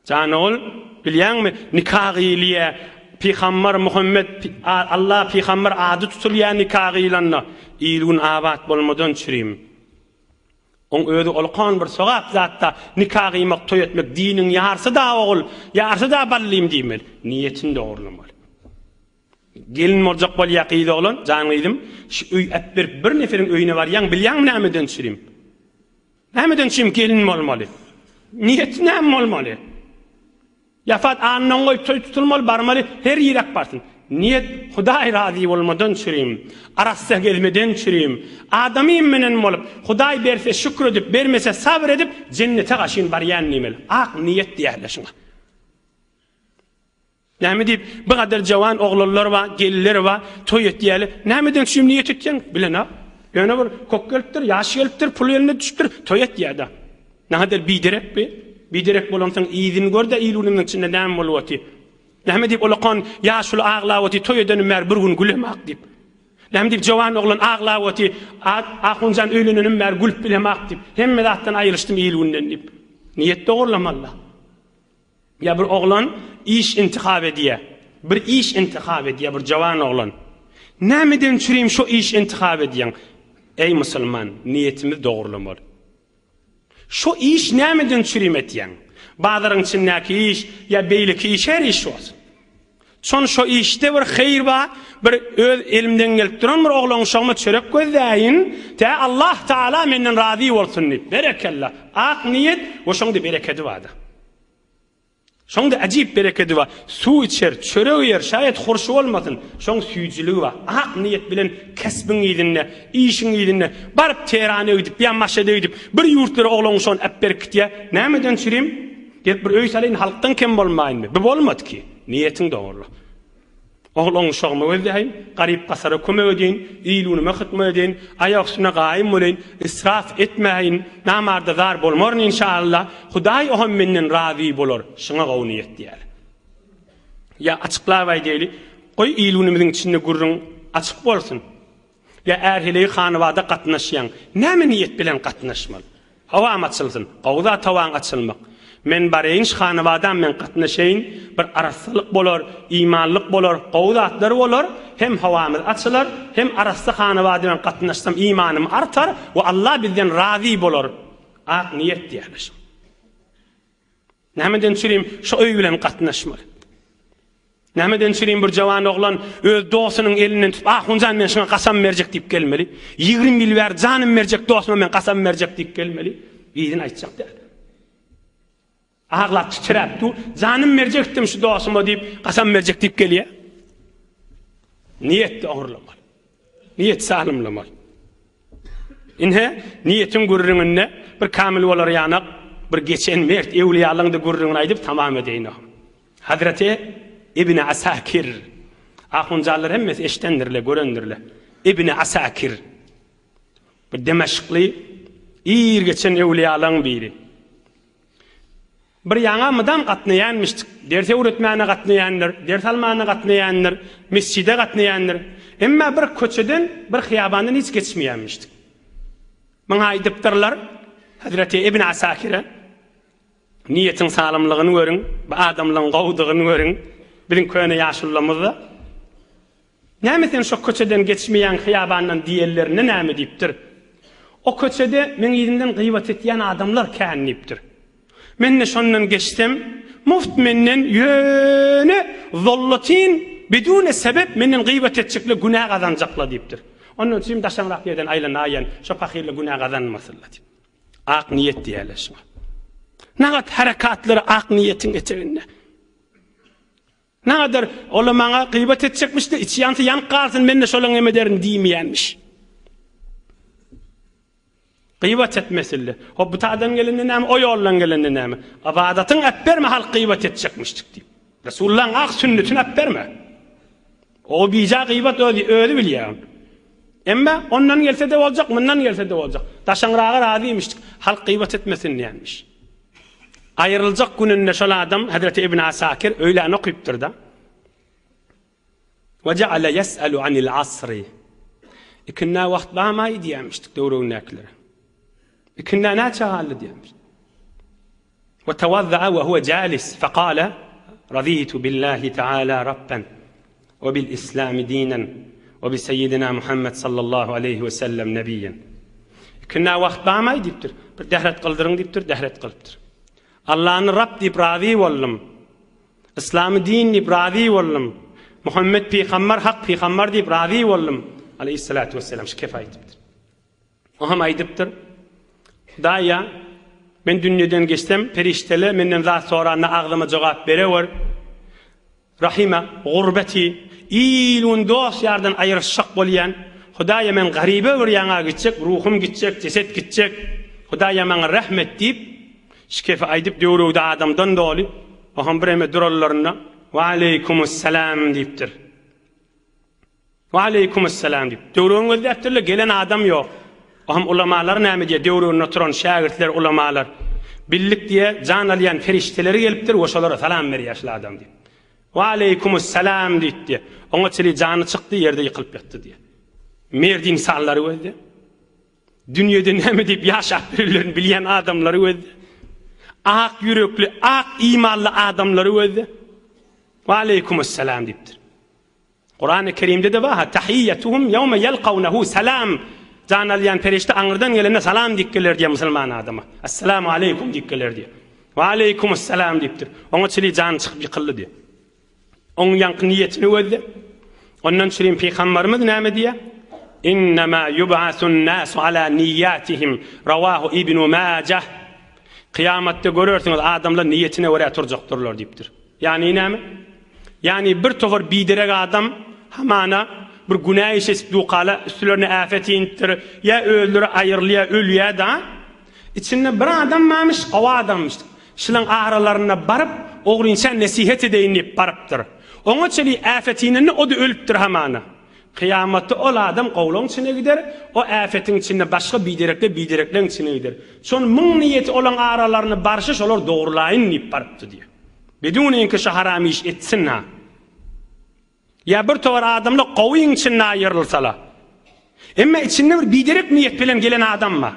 Jan ogul, bilýäňmi, nika gyýylýa, Pygambar Muhammet, Alla pygambar ady tutulýa nika gyýylanda, il-gün abat bolmadan çürim. Oň özi olkan bir sogap zatda, nika gyýmak, toý etmek diniň ýarsy-da ogul, ýarsy-da ballym diýmeli. Niýetini dogrulamaly. Gelin boljak bolýa gyz oglan, jan gyzym, şu öý äpberip bir neferiň öýüne barýaň, bilýäňmi nämeden çürim? Nämeden üçin gelin bolmaly? Niýeti näme bolmaly? Ýafat andan goýup toý tutulmaly, barmaly, her ýerek barsyn. Niýet Hudaý razy bolmadan çürim, arassa gezmeden çürim, adamym menen bolup, Hudaý berse şükür edip, bermese sabyr edip, jennete gaşyn barýan diýmeli. Ak niýet diýerler şuňa. Näme diýip, bu gadar jawan oglanlar bar, gelinler bar, toý etýäli. Nämeden üçin niýet etýäň? Bilenok. Ýöne bir kok gelipdir, ýaş gelipdir, pul eline düşüpdir, toý etýär-de. Nähadar biderek bi? Biderek bolansoň yzyny gör-de il-günümiziň içinde näme bolup otyr. Näme diýip olakan ýaşuly aglap otyr, toý edenim bäri bir gün gülemak diýip. Näme diýip jawan oglan aglap otyr, Ahunjan öýlenenim bäri gülüp bilemak diýip. Hemme zatdan aýrylyşdym il-günden diýip. Niýet dogurlamaly-da. Ýa bir oglan iş intihap edýä. Bir iş intihap edýä bir jawan oglan. Nämeden çürim şo iş intihap edýäň? Eý musulman, niýetimiz dogrulamaly. Şo iş nämeden çürim etýäň? Bazaryň içindäki iş ýa beýleki iş her iş bolsun. Şon şo işde bir heýr bar, bir öz elimden gelip duran bir oglan uşagyma çörek gözläýin, tä Allah Taala menden razy bolsun diýip. Berekella. Ak niýet we şoňda berekedi barda. Şoňda äjip berekedi bar. Suw içer, çörek iýer, şaýat hurşy bolmasyn, şoň süýjüligi bar. Ak niýet bilen kesbiň yzynda, işiň yzynda baryp Tehrana gidip ýa Maşada gidip, bir ýurtlara oglan uşagyny äpberip gitýär. Nämeden çürim? Gelip bir öý salaýyn, halkdan kem bolmaýynmy? Bu bolmady ki. Niýetiň dogruly. Ogul uşagyma gözläýin, garyp-gasara kömek edeýin, il-günüme hyzmat edeýin, aýak üstüne gaýym boleýin, israf etmäýin, namarda zar bolmaryn inşaalla, Hudaý oňam menden razy bolar, şuňa gowy niýet diýýär. Ýa açyklap aýdaýly, goý il-günümiziň içinde gürrüň açyk bolsun. Ýa är-heleý hanybada gatnaşýaň, näme niýet bilen gatnaşmaly? Howam açylsyn, gowy zat howaň açylmak. Men bareýin şu hanabadam men gatnaşaýyn, bir arassalyk bolar, imanlyk bolar, gowy zatlar bolar, hem howamyz açylar, hem arassa hanabada men gatnaşsam imanym artar we Allah bizden razy bolar. Ak niýet diýýärler şuňa. Nämeden çürim şu öý bilen gatnaşmaly? Nämeden çürim bir jawan oglan öz dostunyň elinden tutup, Ahunjan men şuňa kasam berjek diýip gelmeli. 20 ýyl bäri janym berjek dostuma men kasam berjek diýip gelmeli. Yzyny aýtjak däl. Aglap titräp dur. Janym berjekdim şu dostuma diýip, kasam berjek diýip gelýär. Niýet dogrulamaly. Niýet salymlamaly. Ine, niýetiň gürrüňinde bir kamil bolar ýanak, bir geçen mert ewliýalaryň-da gürrüňini aýdyp tamam edeýin. Hazreti Ibn Asakir. Ahunjanlar hemmesi eşdendirler, görendirler. Ibn Asakir. Bir Demeşkli ir geçen ewliýalaryň biri. Bir ýaňa mydam gatnaýanmyşdyk. Ders öwretmäne gatnaýandyr, ders almana gatnaýandyr, mesjide gatnaýandyr. Emma bir köçeden, bir hyýabandan hiç geçmeýänmişdik. Maňa aýdypdyrlar, Hazreti Ibn Asakire, Niýetiň salymlygyny görüň, bu adamlaryň gowudygyny görüň. Biziň köne ýaşulularymyz-da, Näme sen şo köçeden geçmeýäň hyýabandan diýenlerinde näme diýipdir. O köçede meň yzymdan gybat etýän adamlar kän diýipdir. Men-de şondan geçsem, muft menden ýöne zollatyn bidune sebep menden gybat etjekler günä gazanjaklar diýipdir. Ondan üçin daşaňrak ýerden aýlanaýan şo pahyrlar günä gazanmasynlar diýip. Ak niýet diýerler şuňa. Nagat herekatlary ak niýetiň eteginde. Nagadar, ola maňa gybat etjekmiş-de, içi ýansa ýanyp galsyn, men-de şolaň em ederin diýmeýänmiş. Gybat etmesildi. Hop, bu tadan gelende näme, o ýoldan gelende näme? Ybadatyň äpberme halk gybat etjekmişdik diýip. Resulullahyň ak sünnetini äpberme. O bija gybat özi, özi bilýär. Emma ondan gelse-de boljak, mundan gelse-de boljak. Daşaňraga razymişdik. Halk gybat etmesin diýenmiş. Aýryljak gününde şol adam, Hezreti Ibn Asakir, öýlän okypdyr-da. Ve jeale yes'elu anil asri. Ikindä wagt barmaý diýýärmişdik döwregindäkilere. Ikindä näçe galdy diýýärmiş. Ve tewazza'a ve huve jalis fekale raditu billahi teala rabben ve bil islami dinen ve bi seyyidina Muhammed sallallahu aleyhi ve sellem nebiyen. Ikindä wagt barmaý diýipdir. Bir dehret kyldyryň diýipdir, dehret kylypdyr. Allany Rab diýip razy boldum. Yslamy din diýip razy boldum. Muhammet pygambar hak pygambar diýip razy boldum. Aleyhissalatu vesselam şu kefe aýdypdyr. O hem aýdypdyr. Hudaýa, men dünýeden geçsem, perişdeler menden zat soranda agzyma jogap berewer. Rahime gurbeti, il-gün dost-ýardan aýrylyşjak bolýan. Hudaýa men garyba bir ýaňa gitjek, ruhum gitjek, jeset gitjek. Hudaýa maňa rähm et diýip, şikefi aýdyp döwregde adamdan doly, o hem bireme duranlarynda, Waleýkumussalam diýipdir. Waleýkumessalam diýip, döwregini gözläpdirler, gelen adam ýok. Ohm ulamalar näme diýýär, döwreginde oturan şägirtler, ulamalar. Bildik diýýär, jan alýan perişdeleri gelipdir we şolara salam berýär şul adam diýip. Waleýkumessalam diýip diýýär. Oňa çenli jany çykdy, ýerde ýykylyp ýatdy diýýär. Merdi ynsanlary gözle. Dünýede näme diýip ýaşap ýörenlerini bilýän adamlary gözle. Ak ýürekli, ak imanly adamlary gözle. Waleýkumessalam diýipdir. Kurany Kerimde-de bar, Tahiýýetuhum ýewme ýelkawnehu salam. Jan alýan perişde aňyrdan gelende salam diýip geler diýýär musulman adama. Essalamu aleýkum diýip geler diýýär. We aleýkumussalam diýipdir. Oňa çili jany çykyp ýykyldy diýýär. Oň ýaňky niýetini gözle. Ondan çürim pygambarymyz näme diýýär? Innema yub'asun nasu ala niýatihim. Rawahu Ibnu Majah. Kyýamatda görersiňiz adamlar niýetine görä turjakdyrlar diýipdir. Ýagny näme? Ýagny bir topar biderek adam hamana bir günä iş edip dukala üstlerine äpet inipdir, ýa özleri aýrylýar, ölýär-da. Içinde bir adam barmyş, gowy adamyş. Şulaň aralarynda baryp, ogrynça nesihet edeýin diýip barypdyr. Oňa çenli äpet inende o-da ölüpdir hamana. Kyýamatda ol adam gowulaň içine gider, o äpetiň içinde başga biderekler biderekleň içine gider. Şol muň niýeti olaň aralaryna barşy şolar dogrulaýyn diýip barypdy diýýär. Beduniňki şu haram iş etsin-ha. Ýa bir towar adamlar gowyň içinde aýrylsala. Emma içinde bir biderek niýet bilen gelen adam bar.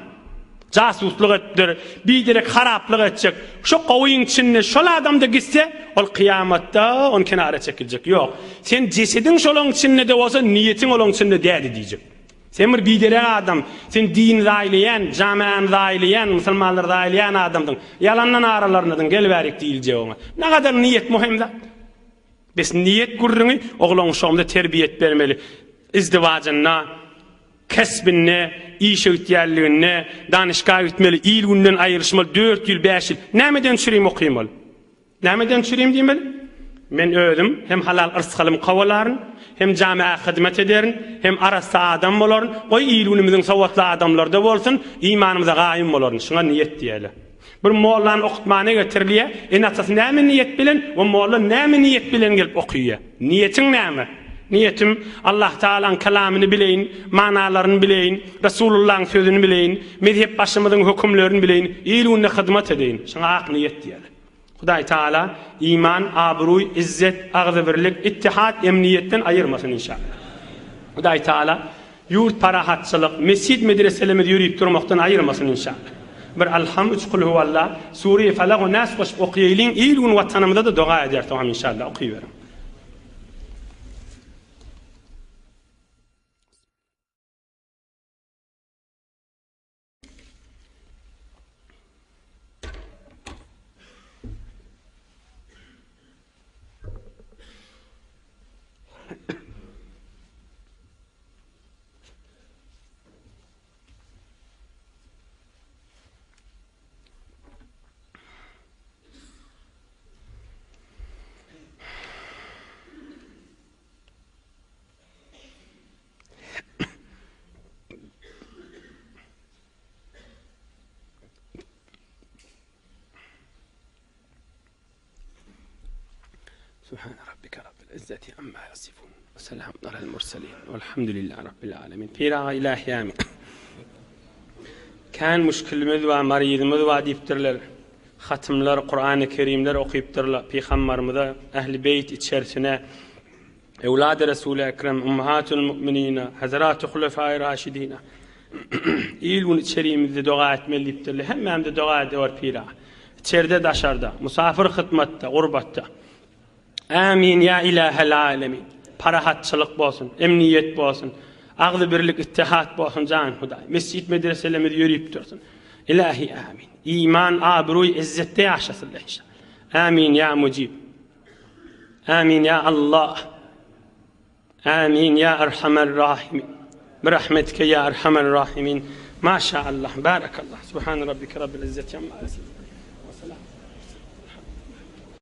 Jasuslyk edipdir, biderek haraplyk etjek. Şo gowyň içinde şol adam-da gitse, ol kyýamatda ony kenara çekiljek. Ýok. Sen jesediň şolaň içinde-de bolsa, niýetiň olaň içinde dädi diýjek. Sen bir biderek adam. Sen dini zaýlaýan, jamäni zaýlaýan, musulmanlary zaýlaýan adamsyň. Ýalandan aralaryndadyň, gel bärik diýiljek oňa. Nagadar niýet möhüm zat. Bes niýet gürrüňi oglan-uşagymyza terbiýet bermeli. Izdiwajynda, kesbinde, işe gitýänliginde, danyşga gitmeli, il-günden aýrylyşmaly, dört ýyl, bäş ýyl. Nämeden çürim okymaly? Nämeden çürim diýmeli? Men özüm hem halal yrsgalymy kowalaryn, hem jamiä hyzmat ederin, hem arassa adam bolaryn, goý il-günümiziň sowatly adamlary-da bolsun, imanymyza gaýym bolaryn. Şuňa niýet diýeli. Bir mollany okutmana getirilýär, ene-atasy näme niýet bilen we molla näme niýet bilen gelip okyýar? Niýetiň näme? Niýetim, Allah Tagalaň kelamyny bileýin, manalaryny bileýin, Resulullahyň sözüni bileýin, mezhep başymyzyň hökümlerini bileýin, il-gününe hyzmat edeýin. Şuňa ak niýet diýerler. Hudaý Tagala iman, abruý, izzet, agzybirlik, ittihat, emniýetden aýyrmasyn inşallah. Hudaý Tagala ýurt parahatçylyk, mesjit medreselerimiz ýörüp durmakdan aýyrmasyn inşallah. Bir Alham, üç Kulhuwalla, Sure-i Falak we Nas goşup okaýalyň, il-gün watanymyza-da doga ederis oňam inşallah okyberiň. Subhane rabbike rabbil izzeti amma ýasifun we selamun alel murselin welhamdülillahi rabbil alemin. Pir aga ilahi amin. Kän müşkilimiz bar, maryzymyz bar diýipdirler. Hatymlar, Kurany Kerimler okypdyrlar. Pygambarymyza, ähli beýt içerisine Ewlady Resuly Ekrem, Ummahatul Mu'minina, Hazraty Hulefai Raşidina. Il-gün içerimizde doga etmeli diýipdirler. Hemmämize doga ediber pir aga. İçerde daşarda, musafir hytmatda, gurbatda. Amin ya ilahel alemin. Parahatçylyk bolsun, emniýet bolsun. Agzybirlik, ittihat bolsun jan Hudaý. Mesjit medreselerimiz ýörüp dursun. Ilahi amin. Iman, abruý, izzetde ýaşasynlar inşallah. Amin ya mujib. Amin ya Allah. Amin ya Erhamer Rahimin. Birahmetike ya Erhamer Rahimin. Maşa Allah. Barakallah. Subhan rabbike rabbil izzeti amma yasifun.